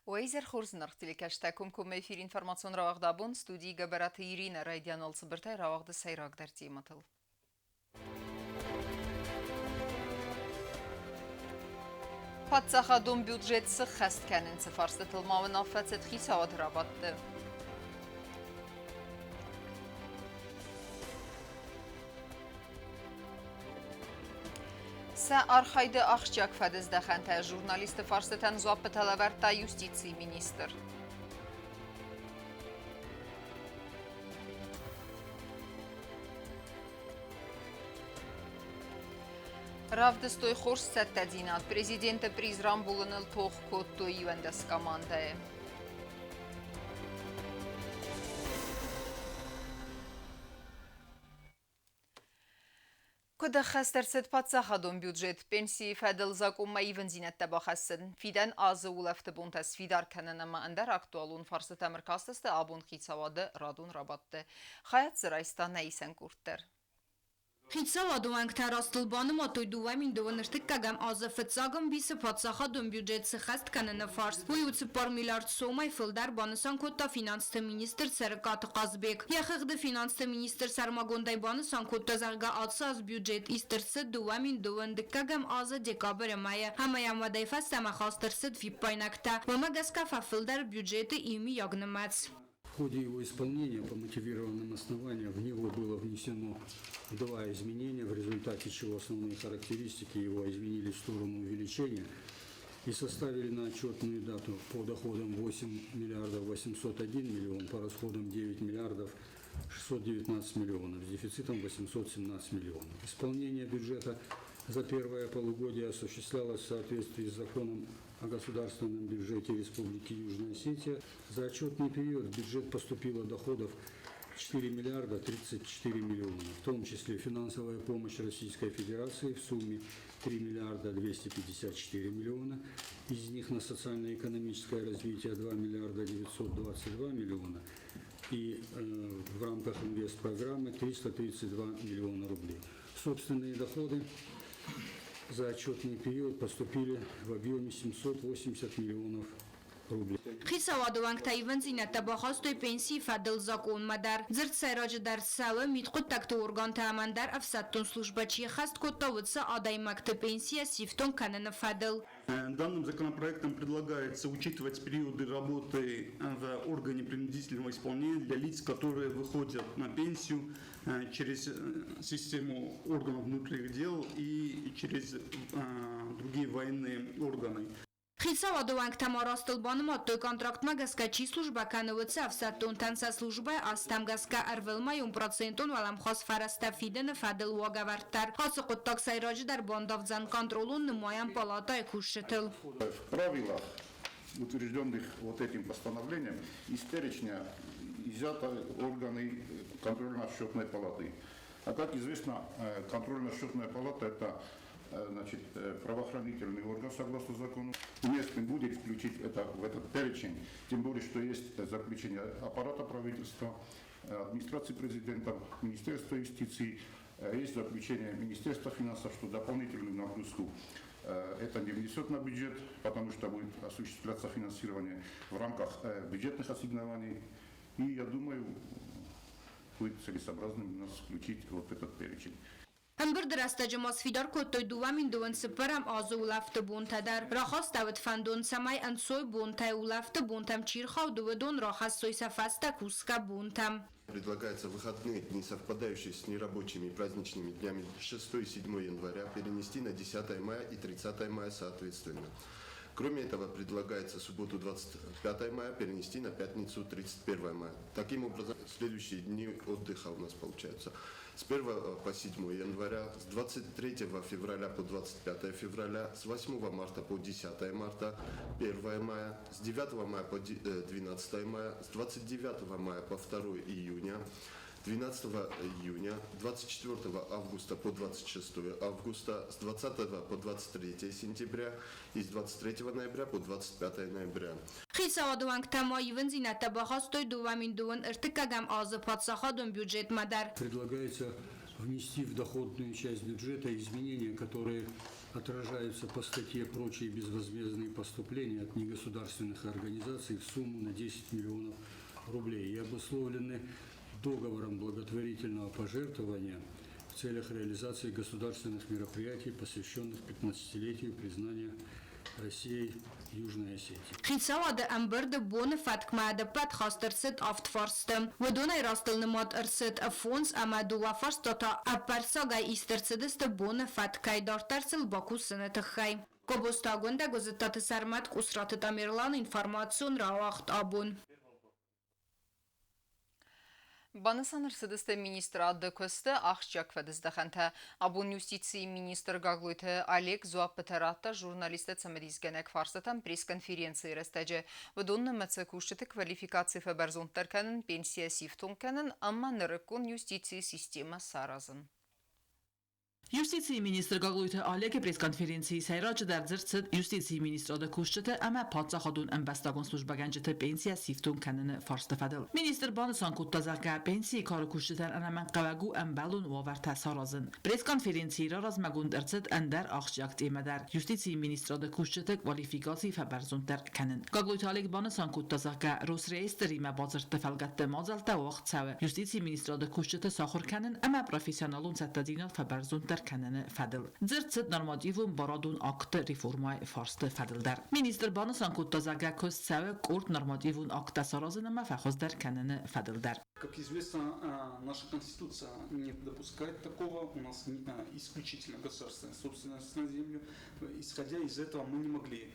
Уӕ изӕр хорз, зынаргъ телекӕсджытӕ! Комкоммӕ эфир информацион рауагъд абон студийы Гӕбӕраты Иринӕ райдиан уал цыбыртӕй рауагъды сӕйрагдӕр темӕтыл. Паддзахадон бюджет сыххӕст кӕнын цы фарстытыл ма уынаффӕ цыд хицауады рабадты. Сӕ архайды ахсджиаг фӕдыздӕхӕнтӕ журналистты фарстытӕн дзуаппытӕ лӕвӕрдта юстицийы министр. Равдыстой хорз цӕттӕдзинад. Президенты приз рамбулыныл тох кодтой 11 командӕйы. Куыд ӕххӕст ӕрцыд паддзахадон бюджет пенсийы фӕдыл закъонмӕ ивындзинӕдтӕ бахӕссын, фидӕн азы улӕфты бонтӕ сфидар кӕнын ӕмӕ ӕндӕр актуалон фарстытӕм ӕркастысты абон хицауады радон рабадты. Хайад дзы райста нӕ исӕн къорд дӕр. Хицауады уӕнгтӕ растыл банымадтой 2002 ӕртыккӕгӕм азы фыццаг ӕмбисы паддзахадон бюджет сыххӕст кӕныны фарст. Уый у 4 миллиард сомӕй фылдӕр, банысан кодта финансты министр Цӕрыкъаты Хъазбег. Йӕ хыгъды финансты министр сӕрмагондӕй банысан кодта, зӕгъгӕ, ацы аз бюджет ист ӕрцыд 2002 дыккӕгӕм азы декабры мӕйы ӕмӕ йӕм уӕдӕй фӕстӕмӕ хаст ӕрцыд фиппаинӕгтӕ. Уымӕ гӕсгӕ фӕфылдӕр бюджеты иумиаг нымӕц. В ходе его исполнения по мотивированным основаниям в него было внесено два изменения, в результате чего основные характеристики его изменились в сторону увеличения и составили на отчетную дату по доходам 8 миллиардов 801 миллион, по расходам 9 миллиардов 619 миллионов, с дефицитом 817 миллионов. Исполнение бюджета за первое полугодие осуществлялось в соответствии с законом о государственном бюджете Республики Южная Осетия. За отчетный период в бюджет поступило доходов 4 миллиарда 34 миллиона, в том числе финансовая помощь Российской Федерации в сумме 3 миллиарда 254 миллиона, из них на социально-экономическое развитие 2 миллиарда 922 миллиона и в рамках инвестпрограммы 332 миллиона рублей. Собственные доходы за отчетный период поступили в объеме 780 миллионов рублей. Хицауады уӕнгтӕ ивындзинӕдтӕ бахастой пенсийы фӕдыл закъонмӕ дӕр. Дзырд сӕйраджыдӕр цӕуы мидхъуыддӕгты органтӕ ӕмӕ ӕндӕр ӕфсӕддон службӕ чи ӕххӕст кодта, уыцы адӕймӕгты пенсийӕ сифтонг кӕныны фӕдыл. Данным законопроектом предлагается учитывать периоды работы в органе принудительного исполнения для лиц, которые выходят на пенсию через систему органов внутренних дел и через другие военные органы. Хицауады уӕнгтӕ ма растыл банымадтой, контрактмӕ гӕсгӕ чи службӕ кӕны, уыцы ӕфсӕддонтӕн сӕ службӕйы азтӕм гӕсгӕ ӕрвылмӕйон процентон уӕлӕмхас фӕрӕзтӕ фидыны фӕдыл уагӕвӕрд дӕр. Ацы хъуыддаг сӕйраджыдӕр бандавдзӕн контролон-нымайӕн палатӕйы кусджытыл. В правилах, утвержденных вот этим постановлением, из перечня изъято органы контрольно-счетной палаты. А как известно, контрольно-счетная палата – это, значит, правоохранительный орган согласно закону. Уместным будет включить это в этот перечень, тем более, что есть заключение аппарата правительства, администрации президента, Министерства юстиции, есть заключение Министерства финансов, что дополнительную нагрузку это не внесет на бюджет, потому что будет осуществляться финансирование в рамках бюджетных ассигнований. И я думаю, будет целесообразным нас включить вот этот перечень. Ӕмбырды рӕстӕджы ма сфидар кодтой 2024 азы улӕфты бонтӕ дӕр. Рахастӕуыд фӕндон, цӕмӕй ӕнцой бонтӕй улӕфты бонтӕм чи рхауд, уыдон рахӕссой сӕ фӕстӕ кусгӕ бонтӕм. Предлагается выходные дни, совпадающие с нерабочими праздничными днями 6 и 7 января, перенести на 10 мая и 30 мая соответственно. Кроме этого, предлагается субботу 25 мая перенести на пятницу 31 мая. Таким образом, следующие дни отдыха у нас получаются с 1 по 7 января, с 23 февраля по 25 февраля, с 8 марта по 10 марта, 1 мая, с 9 мая по 12 мая, с 29 мая по 2 июня, 12 июня, 24 августа по 26 августа, с 20 по 23 сентября и с 23 ноября по 25 ноября. Хицауады уӕнгтӕ ма ивындзинӕдтӕ бахастой 2023 азы паддзахадон бюджетмӕ дӕр. Предлагается внести в доходную часть бюджета изменения, которые отражаются по статье «Прочие безвозмездные поступления от негосударственных организаций» в сумму на 10 миллионов рублей и обусловлены договором благотворительного пожертвования в целях реализации государственных мероприятий, посвященных 15-летию признания Россией Южной Осетии. Хицауады ӕмбырды боны фӕткмӕ ӕдӕппӕт хаст ӕрцыд авд фарсты. Уыдонӕй растыл нымад ӕрцыд фондз ӕмӕ дыууӕ фарста та ӕппӕрцагӕй ист ӕрцыдысты боны фӕткӕй дарддӕр сыл бакусыны тыххӕй. Гобозты Агуындӕ, Гуызыдтаты Сӕрмӕт, Къусраты Тамерлан, информацион рауагъд абон. Банысан ӕрцыдысты министрады куысты ахсджиаг фӕдыздӕхӕнтӕ. Абон юстицийы министр Гаглойты Олег дзуаппытӕ радта журналистты цымыдисгӕнӕг фарстытӕн пресс-конференцийы рӕстӕджы. Уыдон нымӕцы кусджыты квалификаци фӕбӕрзонддӕр кӕнын, пенсийӕ сифтонг кӕнын ӕмӕ нырыккон юстицийы системӕ саразын. Юстицийы министр Гаглойты Олегы пресс-конференцийы сӕйраджыдӕр дзырд цыд юстицийы министрады кусджыты ӕмӕ паддзахадон ӕмбӕстагон службӕгӕнджыты пенсийӕ сифтонг кӕныны фарсты фӕдыл. Министр банысан кодта, зӕгъгӕ, пенсийы кары кусджытӕн ӕнӕмӕнгхъӕуӕг у ӕмбӕлон уавӕртӕ саразын. Пресс-конференцийы раразмӕгонд ӕрцыд ӕндӕр ахсджиаг темӕ дӕр – юстицийы министрады кусджыты квалификаци фӕбӕрзонддӕр кӕнын. Гаглойты Олег банысан кодта, зӕгъгӕ, Росреестримӕ бадзырдты фӕлгӕтты мадзӕлттӕ уагъд цӕуы юстицийы министрады кусджыты сахуыр кӕнын ӕмӕ профессионалон цӕттӕдзинад фӕбӕрзонддӕр кӕныны фӕдыл. Дзырд цыд нормативон барадон акты реформӕйы фарсты фӕдыл дӕр. Министр банысан кодта, зӕгъгӕ, куыст цӕуы къорд нормативон акттӕ саразын ӕмӕ фӕхуыздӕр кӕныны фӕдыл дӕр. Как известно, наша Конституция не допускает такого. У нас исключительно государственная собственность на землю. Исходя из этого, мы не могли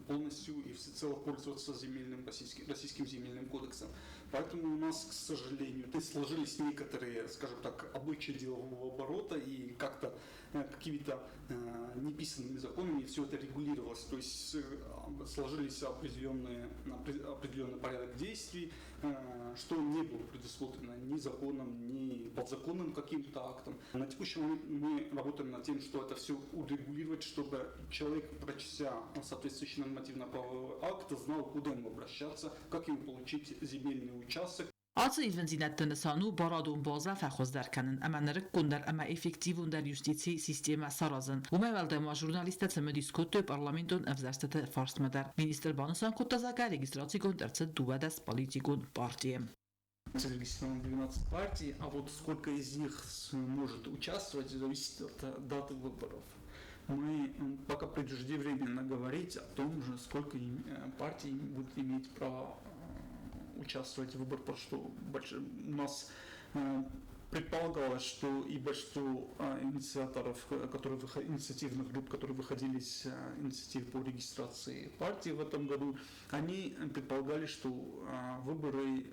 полностью и всецело пользоваться земельным, российским, российским земельным кодексом. Поэтому у нас, к сожалению, сложились некоторые, скажем так, обычаи делового оборота и как-то какими-то неписанными законами все это регулировалось. То есть сложились определенные, определенный порядок действий, что не было предусмотрено ни законом, ни подзаконным каким-то актом. На текущий момент мы работаем над тем, что это все урегулировать, чтобы человек, прочтя соответствующий нормативно-правовой акт, знал, куда ему обращаться, как ему получить земельный участок. Ацы ивындзинӕдты нысан у барадон базӕ фӕхуыздӕр кӕнын ӕмӕ нырыккондӕр ӕмӕ эффективондӕр юстицийы системӕ саразын. Уымӕй уӕлдай ма журналисттӕ цымыдис кодтой парламентон ӕвзӕрстыты фарстмӕ дӕр. Министр банысан кодта, зӕгъгӕ, регистрацигонд ӕрцыд 12 политикон партийы. Зарегистрировано 12 партий, а вот сколько из них сможет участвовать, зависит от даты выборов. Мы пока преждевременно говорить о том же, сколько партий будут иметь право участвовать в выборах, потому что у нас предполагалось, что и большинство инициаторов, которые, инициативных групп, которые выходили с инициатив по регистрации партии в этом году, они предполагали, что выборы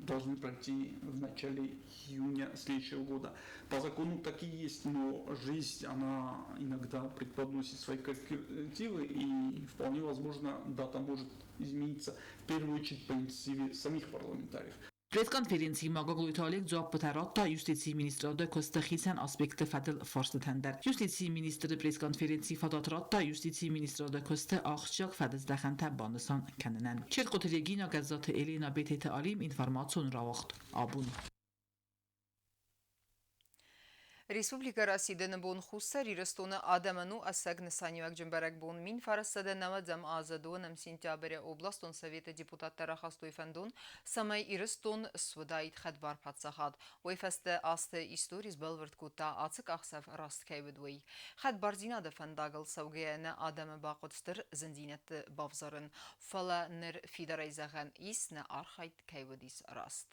должны пройти в начале июня следующего года. По закону так и есть, но жизнь, она иногда преподносит свои коррективы, и вполне возможно, дата может измениться, в первую очередь по инициативе самих парламентариев. Пресс-конференцийы ма Гаглойты Олег дзуаппытӕ радта юстицийы министрады куысты хицӕн аспектты фӕдыл фарстытӕн дӕр. Юстицийы министры пресс-конференци фадат радта юстицийы министрады куысты ахсджиаг фӕдыздӕхӕнтӕ банысан кӕнынӕн. Чертхъоты Регина, Гӕззаты Елена, Бететы Алим, информацион рауагъд абон. Республикӕ расидыны бон Хуссар Ирыстоны адӕмӕн у ӕцӕг нысаниуӕгджын бӕрӕгбон. 1990 азы 2 сентябры областон советы депутаттӕ рахастой фӕндон, цӕмӕй Ирыстон суыдаид хӕдбар паддзахад. Уый фӕстӕ азты истори сбӕлвырд кодта, ацы къахдзӕф раст кӕй уыд, уый. Хӕдбардзинады фӕндагыл цӕугӕйӕ нӕ адӕмы бахъуыд стыр зындзинӕдты бавзарын, фӕлӕ ныр фидарӕй зӕгъӕн ис, нӕ архайд кӕй уыдис раст.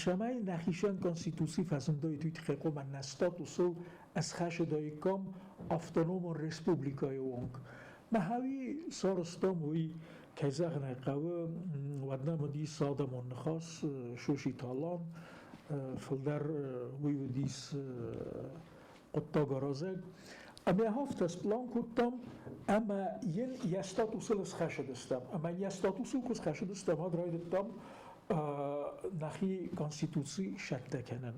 Цӕмӕй нӕхицӕн Конституци фӕзындаид, уый тыххӕй хъуамӕ нӕ статусыл ӕсхӕсыдаиккам автономон республикӕйы онг. Махӕуи сарӕзтам уый, кӕй зӕгъын ӕй хъӕуы, уӕд нӕм уыдис адӕмон ныхас Шоши Талан, фылдӕр уый уыдис хъуыддагаразӕг. Ӕмӕ афтӕ сплан кодтам, ӕмӕ йын йӕ статусыл схӕцыдыстӕм. Ӕмӕ йӕ статусыл куы схӕцыдыстӕм, уӕд райдыдтам нӕхи Конституци сӕттӕ кӕнын.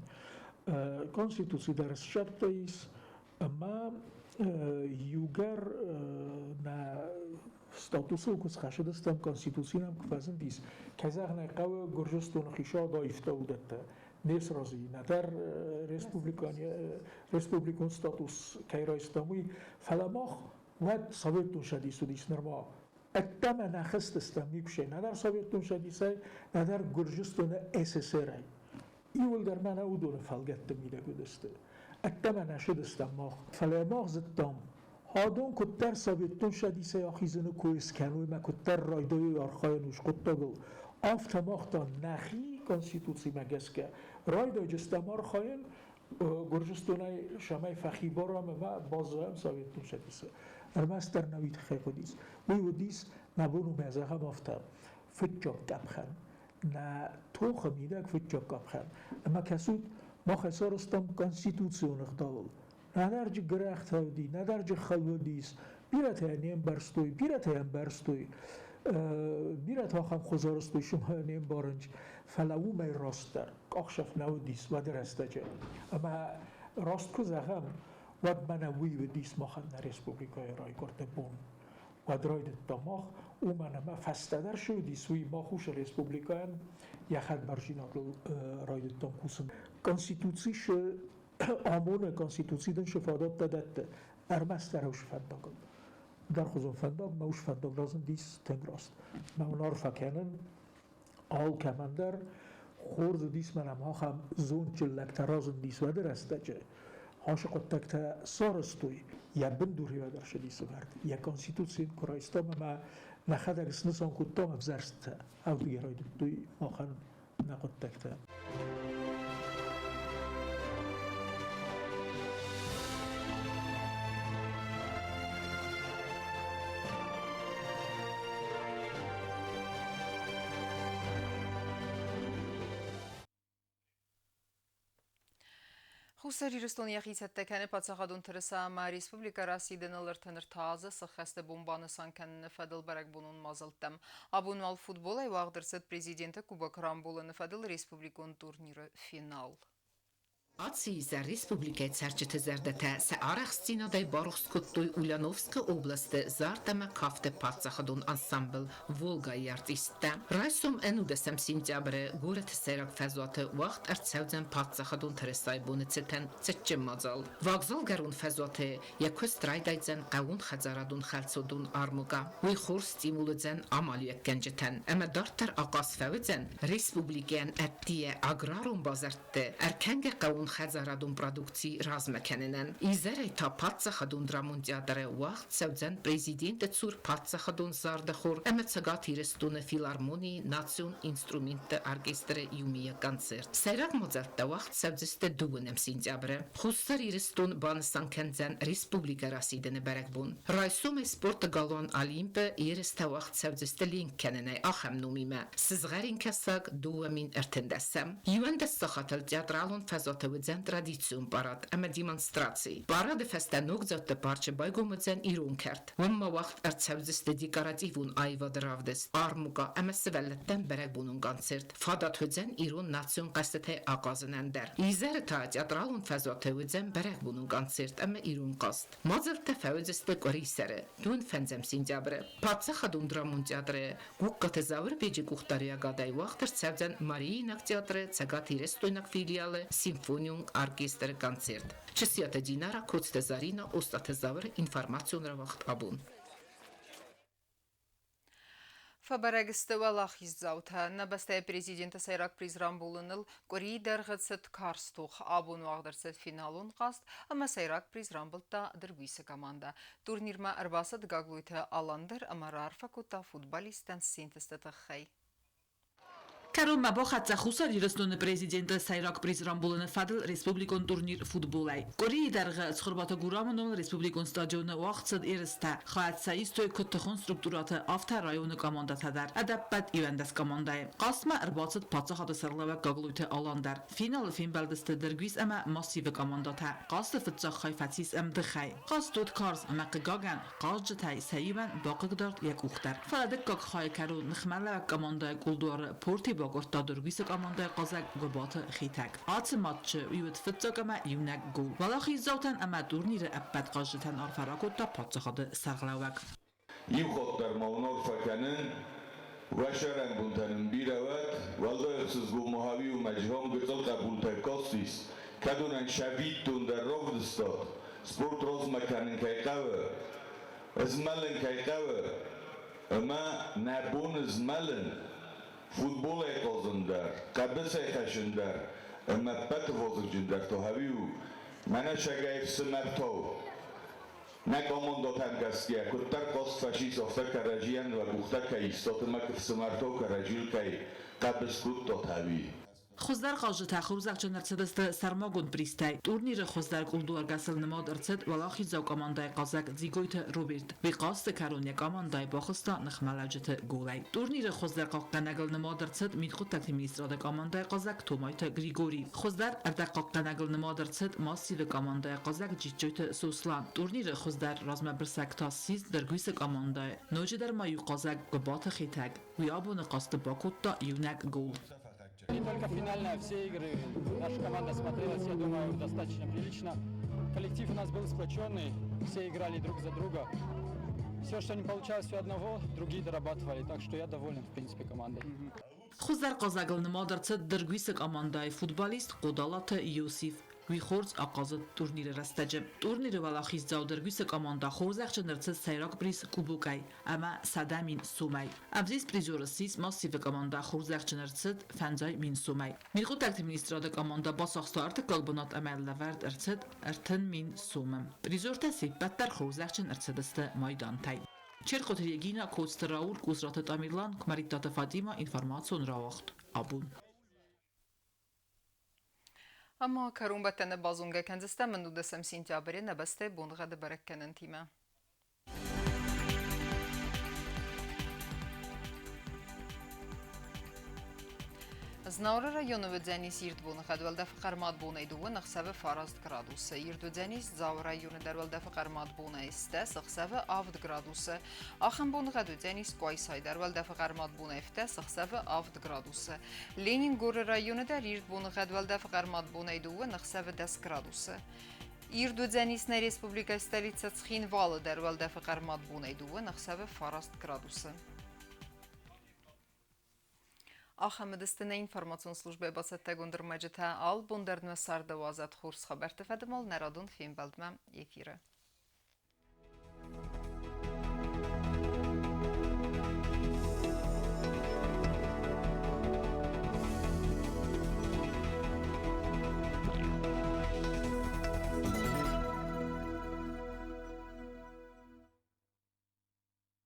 Конституци дӕр сцӕттӕ ис, ӕмӕ Иугӕр нӕ статусыл куы схӕцыдыстӕм, Конституци нӕм куы фӕзындис, кӕй зӕгъын ӕй хъӕуы, Гуырдзыстоны хицауад аивта уыдӕттӕ. Не сразы нӕдӕр республикон статус кӕй райстам, уый, фӕлӕ мах уӕд Советон Цӕдис уыдис нырма. Ӕддӕмӕ нӕ хызтыстӕм никуы нӕдӕр Советон Цӕдисӕй, нӕдӕр Гуырдзыстоны СССР-ӕй. Иуылдӕр мӕнӕ уыдоны фӕлгӕтты мидӕг уыдысты. Ӕддӕмӕ нӕ сыдыстӕм мах, фӕлӕ мах зыдтам, адон куыддӕр Советон Цӕдисӕй ахизыны кой скӕной мӕ куыддӕр райдайой архайын ус хъуыддагыл, афтӕ мах та нӕхи Конституцимӕ гӕсгӕ райдайджыстӕм архайын Гуырдзыстонӕй цӕмӕй фӕхибар уӕм ӕмӕ баззайӕм Советон Цӕдисы. Ӕрмӕстдӕр нӕ уый тыххӕй хъуыдис. Уый уыдис, нӕ бон у мӕ зӕгъӕм афтӕ, фыццаг къӕпхӕн. Нӕ тохы мидӕг фыццаг къӕпхӕн. Ӕмӕ кӕсут, мах ӕрцарӕзтам конституцион ӕгъдауыл. Нӕдӕр гӕрӕхтӕ уыди, нӕдӕр хӕл уыдис. Бирӕтӕ не мбӕрстой, бирӕтӕ ӕмбӕрстой. Бирӕтӕ ахӕм хуыз арӕзтой, сымах не мбарынц. Фӕлӕ уымӕй растдӕр къахсӕф нӕ уыдис уӕды рӕстӕджы. Ӕмӕ раст куы зӕгъӕм, уӕд мӕнӕ уый уыдис махӕн нӕ республикӕйы райгуырды бон. Уӕд райдыдта мах, уымӕн ӕмӕ фӕстӕдӕр цы уыдис, уый мах уыцы республикӕйӕн йӕ хӕдбардзинадыл райдыдтам кусын. Конституци цы амоны, Конституци дын цы фадӕттӕ дӕтты, ӕрмӕстдӕр уыцы фӕндагыл. Дӕргъхуызон фӕндаг мӕ уыцы фӕндаг разындис тынг раст. Мӕ уын арфӕ кӕнын алкӕмӕн дӕр, хорз уыдис мӕнӕ ахӕм зондджын лӕгтӕ разындис уӕды рӕстӕджы. Ацы хъуыддӕгтӕ сарӕзтой, йӕ бындуриуӕг ӕрцыдис ӕвӕрд, йӕ Конституци куы райстам ӕмӕ нӕхӕдӕг снысан кодтам ӕвзӕрстытӕ, ӕвдыгӕй райдыдтой махӕн нӕ хъуыддӕгтӕ. Хуссар Ирыстон йӕхи цӕттӕ кӕны паддзахадон тырыса ӕмӕ республикӕ расидыныл 33 азы сыххӕсты бон банысан кӕныны фӕдыл бӕрӕгбонон мадзӕлттӕм. Абон уал футболӕй уагъд ӕрцыд президенты Кубок рамбулыны фӕдыл республикон турниры финал. Ацы изӕр республикӕйы цӕрджыты зӕрдӕтӕ сӕ арӕхстдзинадӕй барухс кодтой Ульяновскы областы зард ӕмӕ кафты паддзахадон ансамбль «Волга-йы артисттӕ. Райсом ӕнудӕсӕм сентябры горӕты сӕйраг фӕзуаты уагъд ӕрцӕудзӕн паддзахадон тырысайы боны цытӕн цытджын мадзал. Вокзалгӕрон фӕзуаты йӕ куыст райдайдзӕн хъӕууонхӕдзарадон хӕлцадон армукъа. Уый хорз стимул уыдзӕн амалиуӕггӕнджытӕн ӕмӕ дарддӕр ахъаз фӕуыдзӕн республикӕйӕн ӕддейӕ аграрон базӕртты ӕркӕнгӕ хъӕууонхӕдзарадон продукци размӕ кӕнынӕн. Изӕрӕй та паддзахадон драмон театры уагъд цӕудзӕн президенты цур паддзахадон зарды хор ӕмӕ Цӕгат Ирыстоны филармонийы национ инструментты оркестры иумӕйаг концерт. Сӕйраг мадзӕлттӕ уагъд цӕудзысты дыууынӕм сентябры. Хуссар Ирыстон банысан кӕндзӕн республикӕ расидыны бӕрӕгбон. Райсомӕй спорты галуан Олимп-ы ерыстӕ уагъд цӕудзысты ленк кӕнынӕй ахӕм номимӕ «Сызгъӕрин кӕсаг 2013-ӕм». 11 сахатыл театралон фӕзуаты уыдзӕн традицион парад ӕмӕ демонстраци. Парады фӕстӕ ногдзӕутты парчы байгом уыдзӕн ирон кӕрт. Уым ма уагъд ӕрцӕудзысты декоративон аивады равдыст, армукъа ӕмӕ сывӕллӕттӕн бӕрӕгбонон концерт. Фадат уыдзӕн ирон национ хъӕзтытӕй ахъазынӕн дӕр. Изӕры та театралон фӕзуаты уыдзӕн бӕрӕгбонон концерт ӕмӕ ирон хъазт. Мадзӕлттӕ фӕуыдзысты къуырисӕры, 25 сентябры. Паддзахадон драмон театры Гугкаты Зауырбеджы къухдариуӕгадӕй уагъд ӕрцӕудзӕн Мариинаг театры цӕгатирыстойнаг филиалы симфонион оркестры концерт. Чысиаты Динара, Коцты Зарина, Остъаты Зауыр, информацион рауагъд абон. Фӕбӕрӕг сты уӕлахиздзаутӕ. Нӕ бӕстӕйы президенты сӕйраг приз рамбулыныл къуырийы дӕргъы цыд карз тох. Абон уагъд ӕрцыд финалон хъазт ӕмӕ сӕйраг приз рамбылдта Дыргуисы командӕ. Турнирмӕ ӕрбацыд Гаглойты Алан дӕр ӕмӕ раарфӕ кодта футболисттӕн синтезты тыххӕй. Кӕронмӕ бахӕццӕ Хуссар Ирыстоны президенты сӕйраг приз рамбулыны фӕдыл республикон турнир футболӕй. Къуырийы дӕргъы Цхуырбаты Гурамы номыл республикон стадионы уагъд цыд ерыстӕ. Хайад сӕ истой куыд тыхон структурӕты, афтӕ районы командӕтӕ дӕр. Ӕдӕппӕт 11 командӕйы. Хъазтмӕ ӕрбацыд паддзахады сӕргълӕууӕг Гаглойты Алан дӕр. Финалы фембӕлдысты Дыргуис ӕмӕ Массивы командӕтӕ. Хъазты фыццаг хай фӕцис ӕмдыхӕй. Хъазт уыд карз ӕмӕ, хъыгагӕн, хъазджытӕй сӕ иуӕн бахъыгдард йӕ къух дӕр. Фӕлӕ дыккаг хайы кӕрон ныхмӕлӕуӕг командӕйы кулдуары порти. бакъуырдта Дыргуисы командӕйы хъазӕг Гуыбаты Хетӕг. Ацы матчы уый уыд фыццаг ӕмӕ иунӕг гол. Уӕлахиздзаутӕн ӕмӕ турниры ӕппӕт хъазджытӕн арфӕ ракодта паддзахады сӕргълӕууӕг. Иу хатт дӕр ма уын арфӕ кӕнын, уӕ сӕрӕнбонтӕ нын бирӕ уӕд, уӕлдай ӕхсызгон ма хауи мӕ джихам гыццыл хъӕбултӕ кастис, кӕд уынӕн сӕвиттон дӕр равдыстат, спорт размӕ кӕнын кӕй хъӕуы, змӕлын кӕй хъӕуы, ӕмӕ нӕ бон змӕлын, футболӕй хъазын дӕр, хъӕбысӕй хӕссын дӕр ӕмӕ ӕппӕты вазыгджындӕр та хауи у мӕнӕ сӕгӕй ӕфсымӕртау. Нӕ командатӕм гӕсгӕ, куыддӕр хъазт фӕцис, афтӕ кӕрӕдзийӕн уӕ къухтӕ кӕй истат ӕмӕ ӕфсымӕртау кӕрӕдзийыл кӕй хъӕбыс кодтат, ӕви? Хуыздӕр хъазджытӕ хорзӕхджын ӕрцыдысты сӕрмагонд призтӕй. Турниры хуыздӕр къулдуаргӕсыл нымад ӕрцыд уӕлахиздзау командӕйы хъазӕг Дзигойты Роберт. Уый хъазты кӕрон йӕ командӕйы бахызта ныхмӕлӕуджыты голӕй. Турниры хуыздӕр хъахъхъӕнӕгыл нымад ӕрцыд мидхъуыддӕгты министрады командӕйы хъазӕг Томайты Григорий. Хуыздӕр ӕрдӕгхъахъхъӕнӕгыл нымад ӕрцыд Массивы командӕйы хъазӕг Джиджджойты Сослан. Турниры хуыздӕр размӕбырсӕг та ссис Дыргуисы командӕйы ноджыдӕр ма иу хъазӕг Гуыбаты Хетӕг. Уый абоны хъазты бакодта иунӕг гол. Не только финальная, все игры наша команда смотрелась, я думаю, достаточно прилично. Коллектив у нас был сплоченный, все играли друг за друга. Все, что не получалось у одного, другие дорабатывали, так что я доволен, в принципе, командой. Хуыздӕр хъазӕгыл нымад ӕрцыд Дыргуисы командӕйы футболист Хъодалаты Иосиф. Уый хорз ахъазыд турниры рӕстӕджы. Турниры уӕлахиздзау Дыргуисы командӕ хорзӕхджын ӕрцыд сӕйраг приз Кубокӕй ӕмӕ 100 000 сомӕй. Ӕвзист призер ссис Массивы командӕ хорзӕхджын ӕрцыд 50 000 сомӕй. Мидхъуыддӕгты министрады командӕ бацахста ӕртыккаг бынат ӕмӕ лӕвӕрд ӕрцыд 30 000 сомы. Призертӕ се ппӕт дӕр хорзӕхджын ӕрцыдысты майдантӕй. Черкъоты Регина, Коцты Рауль, Къусраты Тамерлан, Кмӕридтаты Фатима, информацион рауагъд «Абон». Ӕмӕ кӕронбӕттӕны базонгӕ кӕндзыстӕм 19 сентябры нӕ бӕстӕйы боныгъӕды бӕрӕггӕнӕнтимӕ. Знауыры районы уыдзӕнис ирд боныгъӕд, уӕлдӕфы хъӕрмад бонӕй 2, ӕхсӕвы 9 градусы. Ирд уыдзӕнис Дзауы районы дӕр, уӕлдӕфы хъӕрмад бонӕй 10, ӕхсӕвы 7 градусы. Ахӕм боныгъӕд уыдзӕнис Къуайсайы дӕр, уӕлдӕфы хъӕрмад бонӕй 7, ӕхсӕвы 7 градусы. Ленингоры районы дӕр ирд боныгъӕд, уӕлдӕфы хъӕрмад бонӕй 2, ӕхсӕвы 10 градусы. Ирд уыдзӕнис нӕ республикӕйы столицӕ Цхинвалы дӕр, уӕлдӕфы хъӕрмад бонӕй 2, ӕхсӕвы 9 градусы. Ахӕм уыдысты нӕ информацион службӕйы бацӕттӕгонд ӕрмӕджытӕ. Алы бон дӕр нӕ царды уадзӕд хорз хабӕртты фӕдыл нӕ радон фембӕлдмӕ эфиры.